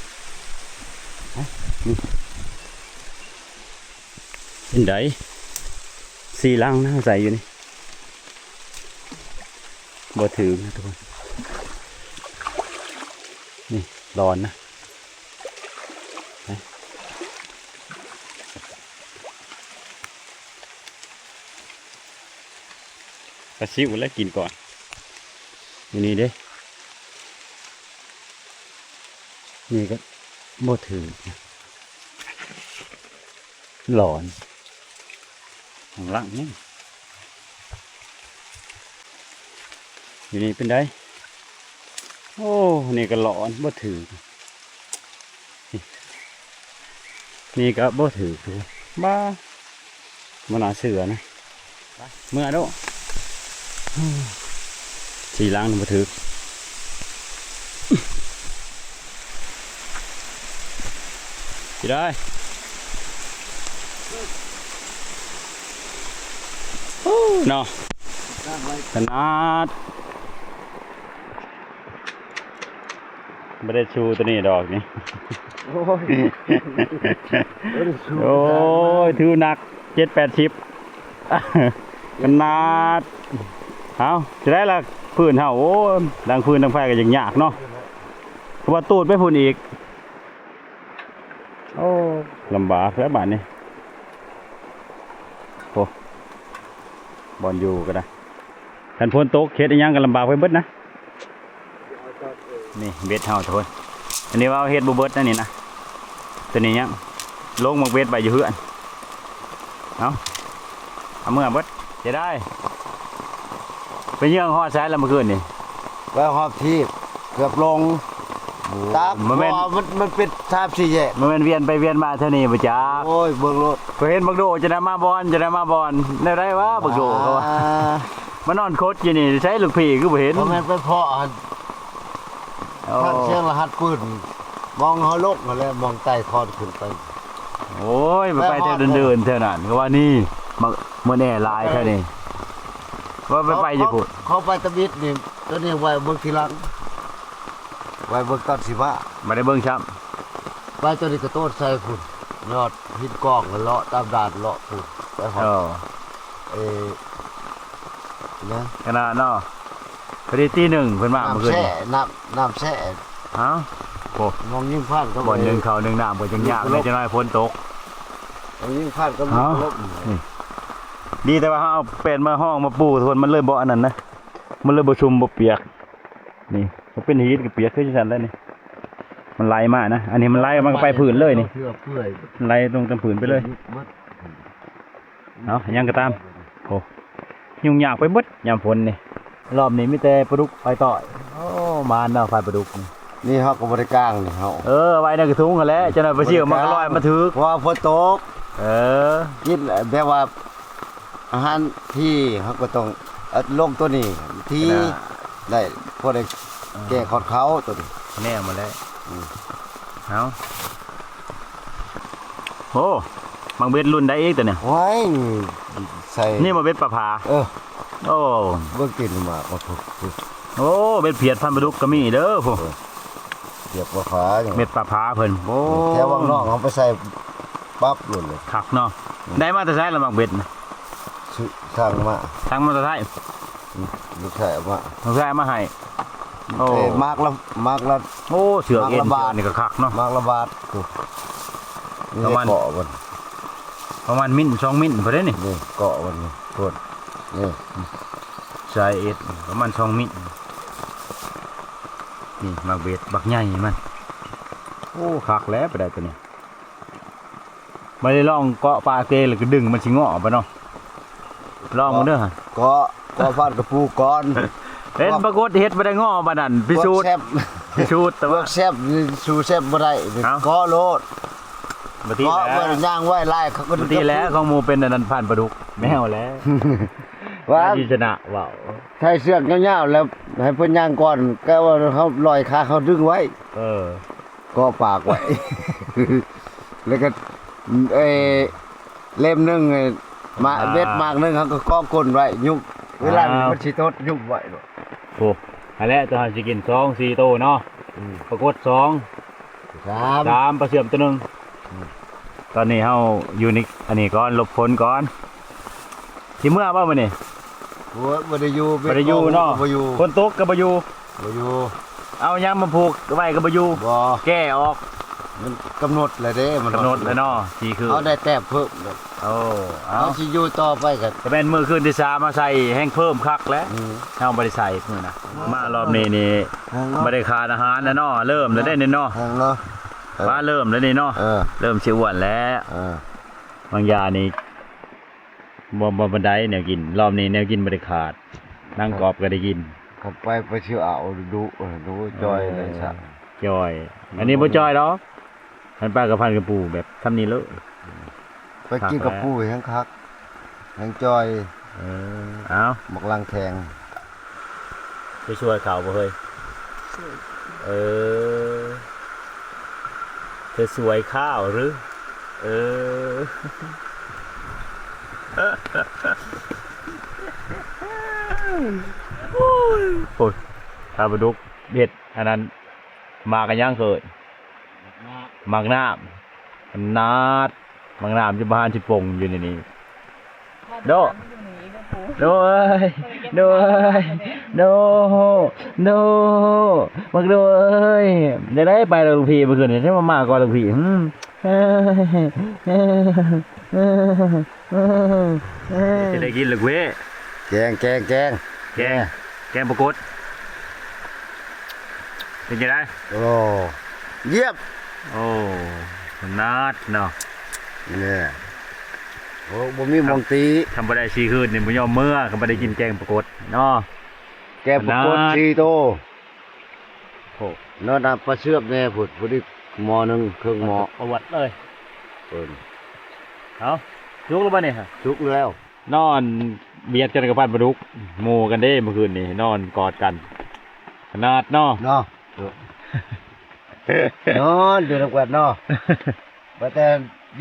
ເປັນໃດ? ສີ່ຫຼັງນະ ໃສ່ຢູ່ນີ້ ບໍ່ຖືກນະທຸກຄົນ. ນີ້ຫຼອນນະ. ປາຊິວແລ້ວກິນກ່ອນ. ຢູ່ນີ້ເດ້ ນີ້ກໍບໍ່ຖືກ ຫຼອນ ຂ້າງຫຼັງນີ້ ຢູ່ນີ້ເປັນໃດ? ໂອ້ ນີ້ກໍຫຼອນ ບໍ່ຖືກ. ນີ້ກໍບໍ່ຖືກ ບາ ບໍ່ໜ້າເຊື່ອນະ. ເມືອໂດ ສີ່ຫຼັງນີ້ບໍ່ຖືກ. ຊິໄດ້ ເນາະ ຂະໜາດ ບໍ່ໄດ້ຊູໂຕນີ້ດອກນີ້. ໂອ້ຍ ໂອ້ຍ ຖືໜັກ ເຈັດແປດສິບ ຂະໜາດ. ເອົາ ຊິໄດ້ລະ ຟືນເຮົາ ໂອ້ຍ ດັງຟືນດັງໄຟກໍຍັງຍາກເນາະ ເພາະວ່າຕູດໄປພຸ້ນອີກ. ໂອ້ ລຳບາກແລ້ວບາດນີ້. ໂອ້ ບ່ອນຢູ່ກໍໄດ້ ຄັນຝົນຕົກເຮັດອີ່ຫຍັງກໍລຳບາກໄປເບິດນະ. ນີ້ເບັດເຮົາທຸກຄົນ ອັນນີ້ວ່າເຮັດບໍ່ເບິດອັນນີ້ນະ ຕົວນີ້ຍັງລົງໝາກເບັດໄວ້ຢູ່ເຮືອນ. ເອົາ ເອົາເມືອເບິດ ເສຍດາຍ. ໄປເຍືອງຮອດໃສລະມື້ຄືນນີ້? ໄປຮອດທີ່ເກືອບລົງ ໂອ້ ຕາກ ບໍ່ແມ່ນ ເພາະວ່າມັນ ມັນເປັນສາມສີ່ແຍກ ບໍ່ແມ່ນວຽນໄປວຽນມາແຖວນີ້ບໍ່ຈັກ. ໂອ້ຍ ເບິ່ງໂລດ ຂ້ອຍເຫັນບັກໂດຈະໄດ້ມາບ່ອນ ຈະໄດ້ມາບ່ອນ ແນວໃດວະບັກໂດ ອ່າ ເຂົາວ່າ ມານອນຄົດຢູ່ນີ້ໃສລູກພີ່ຄືບໍ່ເຫັນ? ບໍ່ແມ່ນໄປເພາະຫັ້ນ ໂອ້ ທາງສຽງລະຫັດປືນ ມອງເຮົາລົງຫັ້ນແຫຼະ ມອງໄຕ່ຄອນຂຶ້ນໄປ. ໂອ້ຍ ໄປ ໄປແຖວເດີ່ນໆ ແຖວນັ້ນ ກໍວ່ານີ້ ມາ ມື້ແນ່ຫຼາຍແຖວນີ້ ວ່າໄປ ເຂົາ ໄປຢູ່ພຸ້ນ ເຂົາໄປຕຳອິດນີ້ ຕົວນີ້ໄວ້ເບິ່ງທີຫຼັງ ໄວ້ເບິ່ງຕອນຊິມາ ບໍ່ໄດ້ເບິ່ງຊ້ຳ. ໄປຕົວນີ້ກະໂຕດໃສ່ພຸ້ນ ຍອດຫີນກອງ ເລາະຕາມດ່ານເລາະພຸ້ນ ໄປຮອດ ເອີ ເອີ ນະ ຂະໜາດເນາະ ພໍດີຕີໜຶ່ງເພິ່ນມາມື້ຄືນນີ້ ນ້ຳແຊ່ ນ້ຳ ນ້ຳແຊ່ ເອົ້າ ໂອ້ ມອງຍິງຜ່ານກໍ ບ່ອນໜຶ່ງເຂົ້າໜຶ່ງນ້ຳກໍຍັງຍາກແດ່ ຈັກໜ້ອຍຝົນຕົກ ມອງຍິງຜ່ານກໍ ເອົ້າ ລົບ ນີ້ ດີແຕ່ວ່າເຮົາເອົາແປ້ນມາຮອງມາປູທຸກຄົນ ມັນເລີຍບໍ່ອັນນັ້ນນະ ມັນເລີຍບໍ່ຊຸ່ມບໍ່ປຽກ. ນີ້ ມັນເປັນຫີນກໍປຽກຄືຈັ່ງຊັ້ນແຫຼະນີ້ ມັນໄຫຼມານະ ອັນນີ້ມັນໄຫຼ ມັນກໍໄປພື້ນເລີຍນີ້ ເທື່ອເປື່ອຍ ໄຫຼລົງຕາມພື້ນໄປເລີຍ ເບິດ. ເອົາ ຫຍັງກໍຕາມ ໂອ້ ຫຍຸ້ງຍາກໄປເບິດຍາມຝົນນີ້ ລອບນີ້ມີແຕ່ປາດຸກໄປຕໍ່ຍ. ໂອ້ ມານເນາະ ໄຟປາດຸກນີ້ ນີ້ເຮົາກໍບໍ່ໄດ້ກາງນີ້ເຮົາ ເອີ ໄວ້ໃນກະທຸງຫັ້ນແຫຼະ ຈັກໜ້ອຍປາຊິວມັນກໍລອຍມາຖືກ ເພາະວ່າຝົນຕົກ ເອີ ກິນແບບວ່າ ອາຫານທີ່ເຮົາກໍຕ້ອງເອົາລົງຕົວນີ້ທີ່ ໄດ້ ພໍໄດ້ ເອີ ແກງຂອດເຂົ້າຕົວນີ້ ແນວມາແລ້ວ ອືມ ເອົາ ໂອ້ ໝາກເບັດລຸ້ນໃດອີກຕົວນີ້ ໂອ້ຍ ໃສ່ ນີ້ບໍ່ເບັດປາຜາ ເອີ ໂອ້ ເບິ່ງຕີນໝາກ ໂອ້ ເບັດຜຽດພັນປາດຸກກໍມີເດີ ເອີ ຮຽກວ່າຜາຫຍັງ ເບັດປາຜາເພິ່ນ ໂອ້ ແຖວວັງນອກເຮົາໄປໃສ່ປັບໂລດເລີຍ ຄັກເນາະ ອືມ ໄດ້ມາແຕ່ໃສລະໝາກເບັດນະ? ຊື້ ສັ່ງມາ ສັ່ງມາແຕ່ໄທ ອືມ ລູກຊາຍເອົາມາ ລູກຊາຍເອົາມາໃຫ້ ໂອ້ ເອີ ໝາກລະ ໝາກລະ ໂອ້ ເຊືອກເອັນ ໝາກລະບາດ ເຊືອກນີ້ກໍຄັກເນາະ ໝາກລະບາດ ປະມານ ເກາະມັນ ປະມານມິ້ນສອງມິ້ນພຸ້ນເດ້ນີ້ ນີ້ເກາະມັນພຸ້ນ ນີ້ ສາຍເອັດ ປະມານສອງມິ້ນ ນີ້ໝາກເບັດບັກໃຫຍ່ມັນ ໂອ້ ຄັກແລ້ວໄປໄດ້ຕົວນີ້ ບໍ່ໄດ້ລອງເກາະປາເກ ແລ້ວກໍດຶງມັນຊິງໍໄປເນາະ ລອງເບິ່ງເດີ ເກາະ ເກາະຟາດກະປູກ່ອນ ເຫັນປາກົດເຮັດບໍ່ໄດ້ງໍປານນັ້ນ ພິສູດ ພິສູດ ແຕ່ວ່າ ພວກແຊບນີ້ສູ້ແຊບບໍ່ໄດ້ ເອົາ ເກາະໂລດ ບໍ່ຕິແລ້ວ ເພາະວ່າຍ່າງໄວຫຼາຍ ເຂົາກໍບໍ່ຕິແລ້ວ ຂອງໝູ່ເປັນອັນນັ້ນ ຜ່ານປາດຸກ ແມວແລ້ວ ວ່າ ທີ່ຊະນະເວົ້າ ໃຊ້ເຊືອກຍາວໆ ແລ້ວໃຫ້ເພິ່ນຍ່າງກ່ອນ ກໍວ່າເຮົາລອຍຂາ ເຮົາດຶງໄວ້ ເອີ ເກາະປາກໄວ້ ແລ້ວກໍ ເອີ ເຫຼັ້ມໜຶ່ງ ເອີ ມາ ອ່າ ເບັດໝາກໜຶ່ງ ເຮົາກໍເກາະກົ້ນໄວ້ ຍຸບ ເວລາ ອ່າ ມັນຊິຕົດ ຍຸບໄວ້ໂລດ ໂອ້ ຫັ້ນແຫຼະ ຕົວຫັ້ນຊິກິນສອງສີ່ໂຕເນາະ ອືມ ປາກົດສອງ ສາມ ສາມ ປາເຊື່ອມໂຕໜຶ່ງ ອືມ ຕອນນີ້ເຮົາຢູ່ໃນອັນນີ້ກ່ອນ ຫຼົບຝົນກ່ອນ ຊິເມືອບໍ່ມື້ນີ້? ໂອ້ຍ ບໍ່ໄດ້ຢູ່ ບໍ່ໄດ້ຢູ່ເນາະ ບໍ່ຢູ່ ຝົນຕົກກໍບໍ່ຢູ່ ບໍ່ຢູ່ ເອົາຫຍັງມາຜູກໄວ້ກໍບໍ່ຢູ່ ບໍ່ ແກ້ອອກ ມັນກຳນົດແລ້ວເດ້ ມັນກຳນົດແລ້ວເນາະ ສີ່ຄືນ ເຮົາໄດ້ແຕ້ມເພີ່ມແລ້ວ ໂອ້ ເອົາ ເຮົາຊິຢູ່ຕໍ່ໄປກໍ ກໍແມ່ນມື້ຄືນທີສາມມາໃສ່ແຮ່ງເພີ່ມຄັກແຫຼະ ອືມ ເຮົາບໍ່ໄດ້ໃສ່ມື້ນະ ມາລອບນີ້ນີ້ ແຮງເນາະ ບໍ່ໄດ້ຂາດອາຫານແລ້ວເນາະ ເລີ່ມແລ້ວເດ້ນີ້ເນາະ ແຮງເນາະ ເອີ ມາເລີ່ມແລ້ວນີ້ເນາະ ເອີ ເລີ່ມຊິອ້ວນແລ້ວ ເອີ ບາງຢ່ານີ້ ບໍ່ ບໍ່ປານໃດແນວກິນ ລອບນີ້ແນວກິນບໍ່ໄດ້ຂາດ ນາງກອບກໍໄດ້ກິນ ຄັນໄປ ໄປຊິເອົາດຸ ເອີ ດຸຈ່ອຍ ເອີ ໄດ້ຊະ ຈ່ອຍ ອັນນີ້ບໍ່ຈ່ອຍດອກ ຄັນໄປກັບພັນກັບປູແບບຊ່ຳນີ້ເລີຍ ໄປກິນກັບປູແຮງຄັກ ແຮງຈ່ອຍ ເອີ ເອົາ ບັກລັງແຂງ ໄປຊ່ວຍເຂົາບໍ່ເຮີ້ຍ? ເອີ ເທສວຍຂ້າວຫຼື? ເອີ ໂອ້ຍ ໂອ້ຍ ຂ້າປາດຸກເຮັດອັນນັ້ນ ໝາກອັນຫຍັງເຄີຍ? ໝາກນ້ຳ ຂະໜາດ ໝາກນ້ຳຢູ່ບ້ານຊິປົງຢູ່ໃນນີ້ ໂດ ໂດເອີຍ ໂດເອີຍ ໂດ ໂດ ບັກໂດເອີຍ ໄດ້ໄດ້ໄປແລ້ວລູກພີ່ ເມື່ອຄືນນີ້ ໃຊ້ມາ ມາກ່ອນລູກພີ່ ຫືມ ຊິໄດ້ກິນແລ້ວເວີຍ ແກງ ແກງ ແກງ ແກງ ແກງປາກົດ ເປັນຈັ່ງໃດ? ໂອ້ ຢ້ຽມ ໂອ້ ຂະໜາດເນາະ ແນ່ ໂອ້ ບໍ່ມີໝ່ອງຕີ ຄັນບໍ່ໄດ້ສີ່ຄືນນີ້ບໍ່ຍອມເມືອ ຄັນບໍ່ໄດ້ກິນແກງປາກົດເນາະ ແກງປາກົດສີ່ໂຕ ໂອ້ ເນາະ ນ້ຳປາເຊື່ອມແນ່ພຸ້ນ ພໍດີໝໍ້ໜຶ່ງ ເຄິ່ງໝໍ້ ປະຫວັດເລີຍ ເອີ ເອົາ ສຸກແລ້ວບໍ່ນີ້? ສຸກແລ້ວ. ນອນບຽດກັນກັບພັນປາດຸກ ໝູ່ກັນເດ້ ເມື່ອຄືນນີ້ ນອນກອດກັນ ຂະໜາດເນາະ ເນາະ ນອນຢູ່ນຳກັນເນາະ ວ່າແຕ່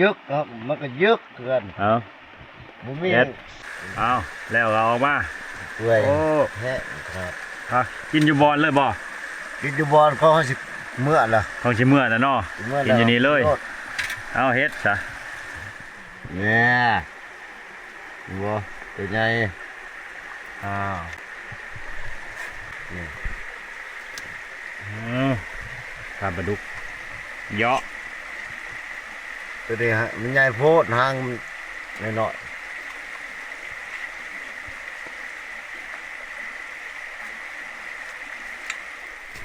ຍຶກເນາະ ມັນກໍຍຶກຄືກັນ ເອົາ ບໍ່ມີ ເຮັດ ເອົາ ແລ້ວກໍເອົາອອກມາ ເປື່ອຍ ໂອ້ ແຮະ ອ່ະ ກິນຢູ່ບ່ອນເລີຍບໍ່? ກິນຢູ່ບ່ອນ ຂອງເຮົາຊິເມືອລະ ຂອງຊິເມືອລະເນາະ ກິນຢູ່ນີ້ເລີຍ ເອົາ ເຮັດຊະ ແນ່ ເຫັນບໍ່ ໂຕໃຫຍ່ ອ້າວ ນີ້ ອືມ ປາປາດຸກ ເຍາະ ໂຕນີ້ຫະ ມັນໃຫຍ່ໂພດ ຫາງມັນນ້ອຍໆ.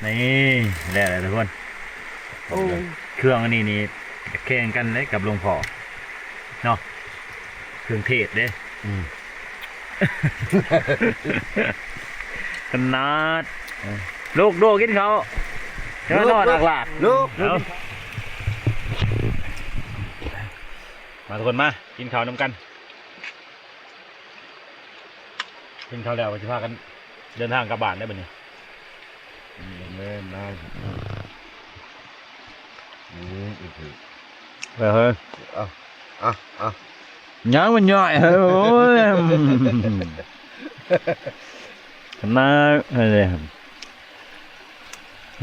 ນີ້ ແລ້ວແຫຼະທຸກຄົນ ໂອ້ ເຄື່ອງອັນນີ້ນີ້ຈະແຂ່ງກັນເດ້ກັບຫຼວງພໍ່ເນາະ ເຄື່ອງເທດເດ້ ອືມ ຂະໜາດ ເອີ ລູກ ລູກ ກິນເຂົ້າ ລູກ ນອນ ລູກ ອາກລາກ ລູກ ເອົາ ມາທຸກຄົນ ມາກິນເຂົ້ານຳກັນ. ກິນເຂົ້າແລ້ວກໍຊິພາກັນເດີນທາງກັບບ້ານໄດ້ບັດນີ້ ແມ່ນນາຍ ອືມ ເອີ ເອີ ເອົາ ເອົາ ເອົາ ຍັງມັນຍ່ອຍ ເອີ ໂອ້ຍ ຂະໜາດ ເອີ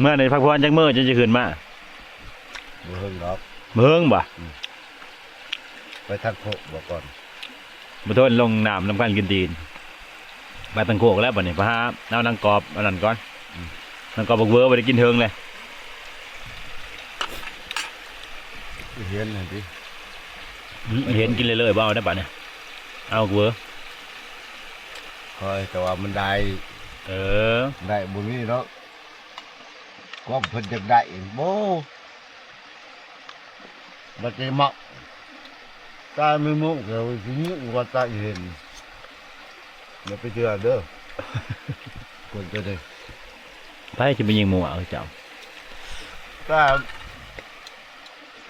ເມື່ອໃດພັກຜ່ອນຈັກມື້ຈຶ່ງຈະຂຶ້ນມາ? ບໍ່ເຖິງດອກ ບໍ່ເຖິງບໍ່? ອືມ ໄປທາງໂຄກບໍ່ກ່ອນ ບໍ່ທົນລົງນ້ຳນຳກັນກິນຕີນ ໄປທາງໂຄກແລ້ວບັດນີ້ ໄປຫາເອົານາງກອບອັນນັ້ນກ່ອນ ອືມ ນາງກອບບັກເວີບໍ່ໄດ້ກິນເຖິງເລີຍ ເຫັນຫັ້ນຕິ ອືມ ເຫັນກິນເລື້ອຍໆ ບໍ່ເອົາໄດ້ບັດນີ້ ເອົາບັກເວີ ຄອຍແຕ່ວ່າມັນໄດ້ ເອີ ໄດ້ບໍ່ມີດອກ ຄວາມເພິ່ນຢາກໄດ້ ໂອ້ ບັດນີ້ເມົາ ຕາຍມີມຸກ ເຂົາຊິຍິງວ່າຕາຍເຫັນ ຢ່າໄປເຊື່ອເດີ ຄົນຕົວນີ້ ໃຜຊິໄປຍິງໝູ່ເອົາເຈົ້າ ຕາຍ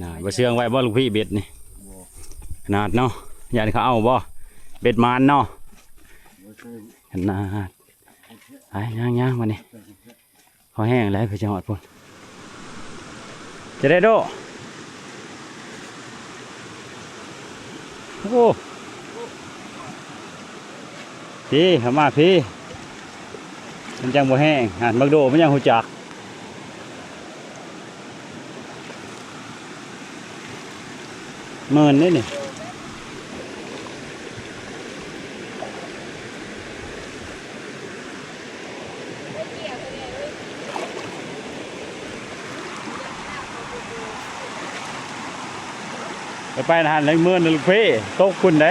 ນະ ບໍ່ເຊື່ອງໄວ້ບໍ່ລູກພີ່ເບັດນີ້? ບໍ່. ຂະໜາດເນາະ ຢ້ານເຂົາເອົາບໍ່? ເບັດໝານເນາະ. ບໍ່ເຊື່ອງ. ຂະໜາດ. ໄປ ຍ່າງໆ ບາດນີ້. ພໍແຫ້ງແລ້ວຄືຈະຮອດພຸ້ນ. ຈະໄດ້ໂດ. ໂອ້ ພີ້ ເຂົ້າມາພີ້ ມັນຈັ່ງບໍ່ແຫ້ງ. ຫັ້ນ ບັກໂດມັນຍັງຮູ້ຈັກ. ໝື່ນນີ້ນີ້. ໄປ ໄປຫັ້ນແຫຼະ ເມີນລູກເພ ຕົກພຸ້ນໃດ.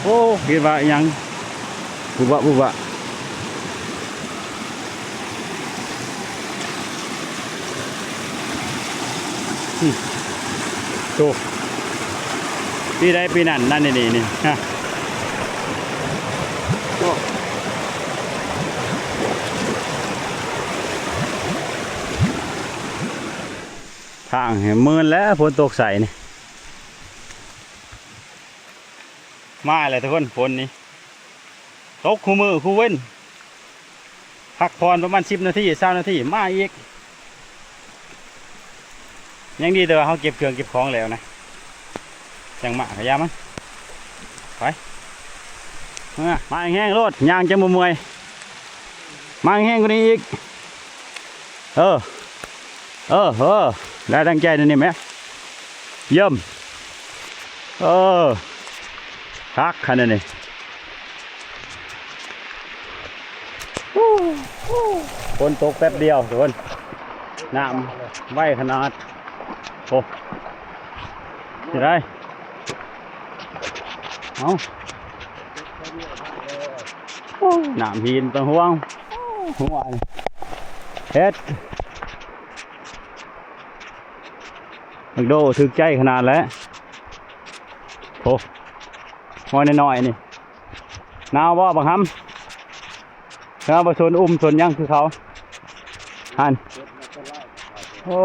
ໂອ້ ຄິດວ່າອີ່ຫຍັງ ບຸບະບຸບະ. ອື ໂຕ ປີໃດປີນັ້ນ ນັ້ນນີ້ ນີ້ ນີ້ ຮະ. ໂອ້ ທາງໃຫ້ເມີນແລ້ວ ຝົນຕົກໃສ່ນີ້. ມາແລ້ວທຸກຄົນ ຝົນນີ້ຕົກຄູ່ມື້ຄູ່ເວັນ. ພັກຜ່ອນປະມານສິບນາທີ ຊາວນາທີ ມາອີກ. ຍັງດີແຕ່ວ່າເຮົາເກັບເຄື່ອງເກັບຂອງແລ້ວນະ ຈັ່ງມາກະຢ່າມັນ. ໄປ ມາ ມາແຮງໆໂລດ ຍ່າງຈັ່ງບໍ່ເມື່ອຍ. ມາແຮງກວ່ານີ້ອີກ. ເອີ ເອີ ເອີ ໄດ້ດັ່ງໃຈແນວນີ້ແມະ. ຢ້ຽມ. ເອີ ຄັກຂະໜາດນີ້. ຝົນຕົກແປັບດຽວທຸກຄົນ ນ້ຳໄວຂະໜາດ. ໂອ້ ຊິໄດ້ ເອົາ ໂອ້ ນ້ຳຫີນ ຕ້ອງຫ່ວງ. ຫົວເຮັດ ບັກໂດຖືກໃຈຂະໜາດແຫຼະ. ໂອ້ ຮອຍນ້ອຍໆນີ້. ໜາວບໍ່ບັກຫຳ? ເຮົາບໍ່ສົນອຸ້ມສົນຫຍັງຄືເຂົາຫັ້ນ. ໂອ້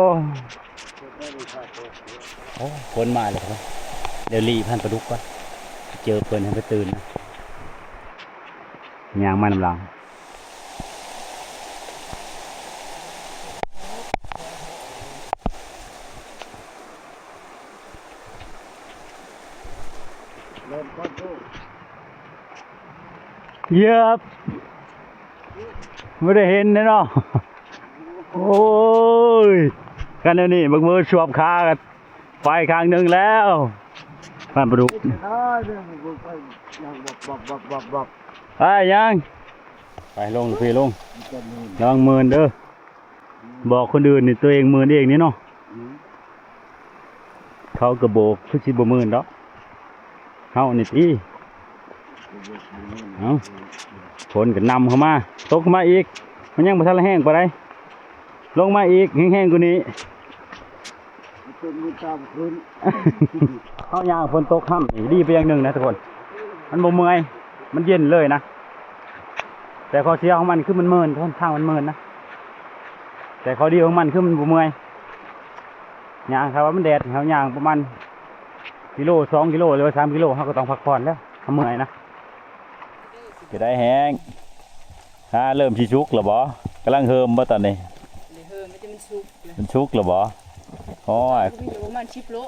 ໂອ້ ຝົນມາແລ້ວ. ດຽວລີບຫັ້ນປາດຸກກ່ອນ ເຈີເພິ່ນໃຫ້ເພິ່ນຕື່ນນະ. ຍ່າງມານຳຫຼັງ. ເຫຍີບ ບໍ່ໄດ້ເຫັນເດ້ເນາະ. ໂອ້ຍ ຄັນແນວນີ້ບັກເມີສວບຂາກັນ ໄປຂ້າງໜຶ່ງແລ້ວ. ພັນປາດຸກ ໄປຍັງ ໄປລົງ ລູກພີ່ລົງ ລະວັງເມີນເດີ. ບອກຄົນອື່ນນີ້ ຕົວເອງເມີນເອງນີ້ເນາະ. ເຂົາກະໂບກຄືຊິບໍ່ເມີນດອກ ເຮົານີ້ຕິ. ເອົ້າ ຝົນກະນຳເຂົ້າມາ ຕົກເຂົ້າມາອີກ. ມັນຍັງບໍ່ທັນລະແຮງປານໃດ ລົງມາອີກແຮງໆກວ່ານີ້. ເຮົາຍ່າງຝົນຕົກຫ້ຳນີ້ ດີໄປຢ່າງໜຶ່ງນະທຸກຄົນ ມັນບໍ່ເມື່ອຍ ມັນເຢັນເລີຍນະ. ແຕ່ຂໍ້ເສຍຂອງມັນຄືມັນເມີນ ທາງມັນເມີນນະ. ແຕ່ຂໍ້ດີຂອງມັນຄືມັນບໍ່ເມື່ອຍ. ຍ່າງ ຖ້າວ່າມັນແດດ ເຮົາຍ່າງປະມານກິໂລ ສອງກິໂລ ຫຼືວ່າສາມກິໂລ ເຮົາກະຕ້ອງພັກຜ່ອນແລ້ວ ເຮົາເມື່ອຍນະ. ຈະໄດ້ແຮງ ຫາເລີ່ມຊິສຸກແລ້ວບໍ່? ກຳລັງເຮີມບໍ່ຕອນນີ້? ເລີ່ມ ມັນສຸກແລ້ວ ມັນສຸກແລ້ວບໍ່? ໂອ້ຍ ມີຢູ່ປະມານສິບໂລ.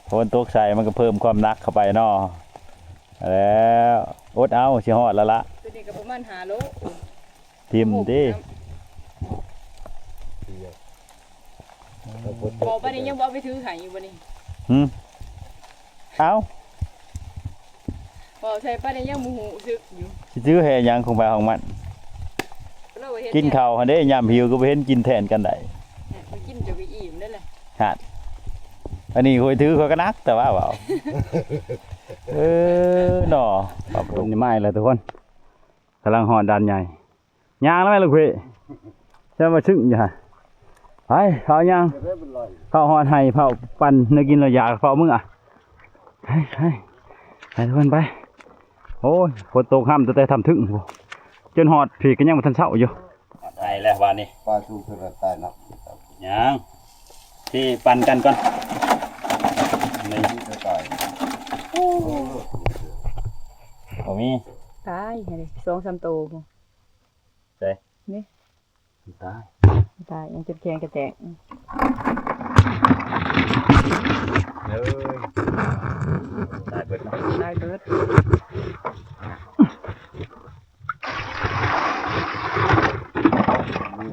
ຝົນຕົກໃສ່ມັນກະເພີ່ມຄວາມໜັກເຂົ້າໄປເນາະ. ແລ້ວ ອົດເອົາ ຊິຮອດແລ້ວລະ. ໂຕນີ້ກະປະມານຫ້າໂລ. ຖິ້ມຕິ. ບໍ່ ບາດນີ້ຍັງບໍ່ເອົາໄປຖືໃຫ້ຢູ່ບໍ່ນີ້? ຫື? ເອົ້າ ເວົ້າໃສ່ປານນີ້ຍັງບໍ່ຮູ້ສຶກຢູ່ ຊິຖືໃຫ້ຫຍັງຂອງໃຜຂອງມັນ. ກິນເຂົ້າຫັ້ນເດ້ ຍາມຫິວກະບໍ່ເຫັນກິນແທນກັນໄດ້ ກິນຈົນອີ່ມເດ້ລະ. ຫັ້ນ ອັນນີ້ຂ້ອຍຖືຂ້ອຍກະໜັກ ແຕ່ວ່າເວົ້າ ເອີ ເນາະ. ຝົນນີ້ມາອີກແລ້ວທຸກຄົນ ກຳລັງຮອດດ່ານໃຫຍ່. ຍ່າງແລ້ວແມ່ລູກພີ່ ຈະມາຊຶ້ງຢູ່ຫັ້ນ. ໄປ ພາຍ່າງ ພາຮອດໄຮ່ ພາປັ່ນແນວກິນແລ້ວຢາກ ພາເມືອ. ໄປ ໄປ ໄປທຸກຄົນໄປ. ໂອ້ຍ ຝົນຕົກຫ້ຳຕັ້ງແຕ່ທຳເທິງພຸ້ນ ຈົນຮອດພີ້ກະຍັງບໍ່ທັນເຊົາຢູ່. ຮອດໄຮ່ ແລ້ວບາດນີ້ ປາສູງເທົ່າໃດຕາຍເນາະ? ຍັງ ຊິປັ່ນກັນກ່ອນ ນີ້ ມີແຕ່ຕາຍ ບໍ່ມີ ຕາຍຫັ້ນເດ ສອງສາມໂຕພຸ້ນ ໃສ ນີ້ ຕາຍ ຕາຍ ຍັງຈົນແຂງກະແຕກ ເອີຍ ຕາຍເບິດເນາະ ຕາຍເບິດ.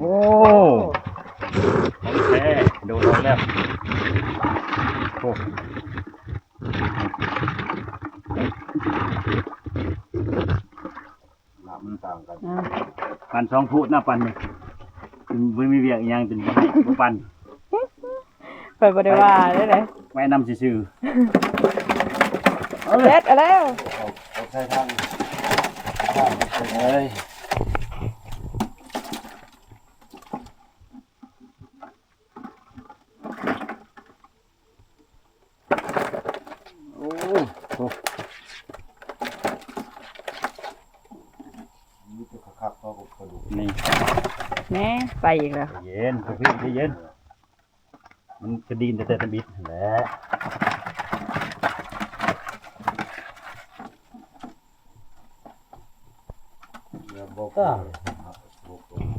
ໂອ້ ຂອງແທ້ ໂດດອອກແລ້ວ ໂອ້ ນ້ຳມັນຕ່າງກັນ ອ່າ ປັ່ນສອງພູດນະ ປັ່ນນີ້ ບໍ່ມີວຽກອີ່ຫຍັງ ຈຶ່ງບໍ່ປັ່ນ. ຂ້ອຍບໍ່ໄດ້ວ່າເດ້ ໄວ້ນຳຊື່ໆ ເອົາເລີຍ ເສັດເອົາແລ້ວ ເອົາ ເອົາໃສ່ຖັງ ເອີຍ ໂອ້ ໂອ້ ມີແຕ່ຄັກໆ ເຂົາກໍກະດູກ ນີ້ ແນ່ ໄປອີກແລ້ວ ໃຈເຢັນ ພວກພີ່ໃຈເຢັນ. ມັນກະດິນແຕ່ ແຕ່ທຳອິດຫັ້ນແຫຼະ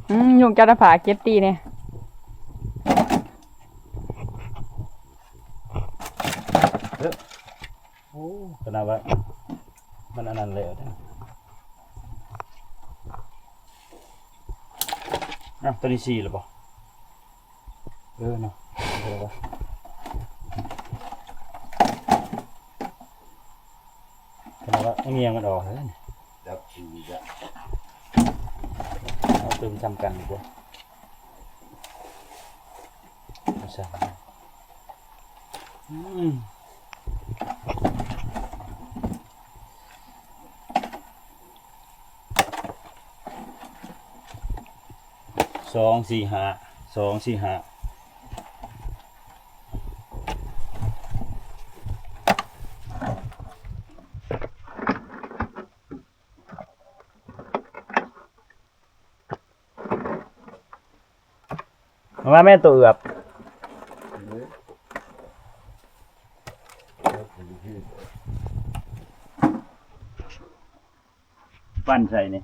ອືມ ຍຸງເຈົ້າໜ້າຜາກເຈັບຕີແດ່ ເອີ ໂອ້ ຂະໜາດວ່າມັນອັນນັ້ນແລ້ວເດ້. ອ້າວ ໂຕນີ້ສີ່ແລ້ວບໍ່? ເອີເນາະ ເອີ ຂະໜາດວ່າເອົາງຽງມັນອອກເລີຍ ຈັບສີ່ຈະ ເອົາຕື່ມຊ້ຳກັນດີກວ່າ ເອົາຊ້ຳ ອືມ. ສອງ ສີ່ ຫ້າ ສອງ ສີ່ ຫ້າ ມາແມ່ໂຕເອືອບ ປັ່ນໃສ່ນີ້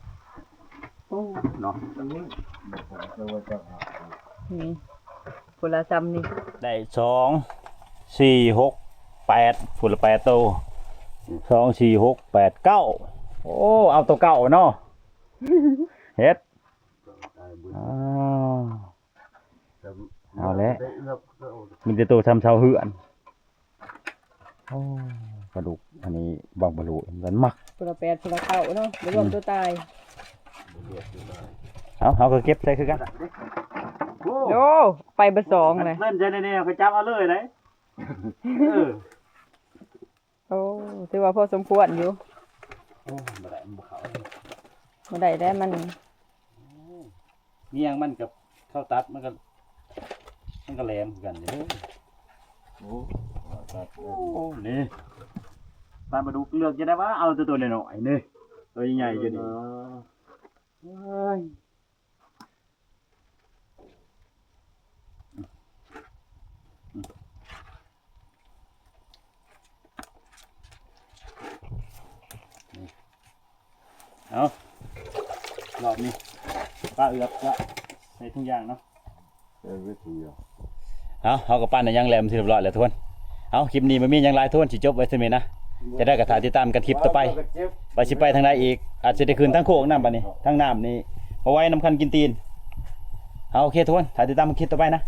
ໂອ້ ເນາະ ນີ້ ພຸ້ນລະຊ້ຳນີ້ ໄດ້ສອງ ສີ່ ຫົກ ແປດ ພຸ້ນລະແປດໂຕ ສອງ ສີ່ ຫົກ ແປດ ເກົ້າ ໂອ້ ເອົາໂຕເກົ້າເນາະ ເຮັດ ອ້າວ ເອົາແຫຼະ ມີແຕ່ໂຕຊຳເຊົາເຮືອນ ໂອ້ ປາດຸກ ອັນນີ້ບັກບະລຸມັນມັກ ພຸ້ນລະແປດ ພຸ້ນລະເກົ້າເນາະ ບໍ່ລວມ ອືມ ໂຕຕາຍ ເອົາ ເຮົາກໍເກັບໃສ່ຄືກັນ ໂອ້ ໂອ້ ໄປເບິດສອງເລີຍ ເລ່ນໃສ່ແນວໆ ເຂົາຈັບເອົາເລີຍໄດ໋ ເອີ. ໂອ້ ຖືວ່າພໍສົມຄວນຢູ່ ໂອ້ ບໍ່ໄດ້ ມັນບໍ່ເຂົ້າ ບໍ່ໄດ້ແລ້ວ ມັນ ໂອ້ ງຽງມັນກັບເຂົ້າຕັດ ມັນກໍ ມັນກໍແຫຼມຄືກັນເດ້ ໂອ້ ໂອ້ ນີ້ ປາປາດຸກເລືອກຈະໄດ້ວ່າ ເອົາແຕ່ໂຕນ້ອຍໆ ນີ້ ໂຕໃຫຍ່ໆ ຢູ່ນີ້ ເອີ ເອີຍ ເອົາ ລອບນີ້ ປາເອືອບກະໃສ່ຖົງຢາງເນາະ ເອີ ເອົາ ເຮົາກໍປັ່ນໄດ້ຢ່າງແຫຼມທີ່ຮຽບຮ້ອຍແລ້ວທຸກຄົນ ເອົາ ຄລິບນີ້ບໍ່ມີຫຍັງຫຼາຍທຸກຄົນ ຊິຈົບໄວ້ສ່ຳນີ້ນະ ຈະໄດ້ກໍຖ້າຕິດຕາມກັນຄລິບຕໍ່ໄປ ວ່າຊິໄປທາງໃດອີກ ອາດຊິໄດ້ຂຶ້ນທາງໂຄກນຳ ບາດນີ້ທາງນ້ຳນີ້ບໍ່ໄຫວນຳຄັນກິນຕີນ ເອົາ ໂອເຄທຸກຄົນ ຖ້າຕິດຕາມຄລິບຕໍ່ໄປນະ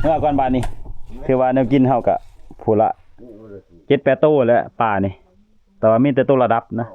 ເມື່ອກ່ອນບາດນີ້ ຖືວ່າແນວກິນເຮົາກະ ພຸ້ນລະ ເຈັດແປດໂຕແຫຼະ ປານີ້ ແຕ່ວ່າມີແຕ່ໂຕລະດັບນະ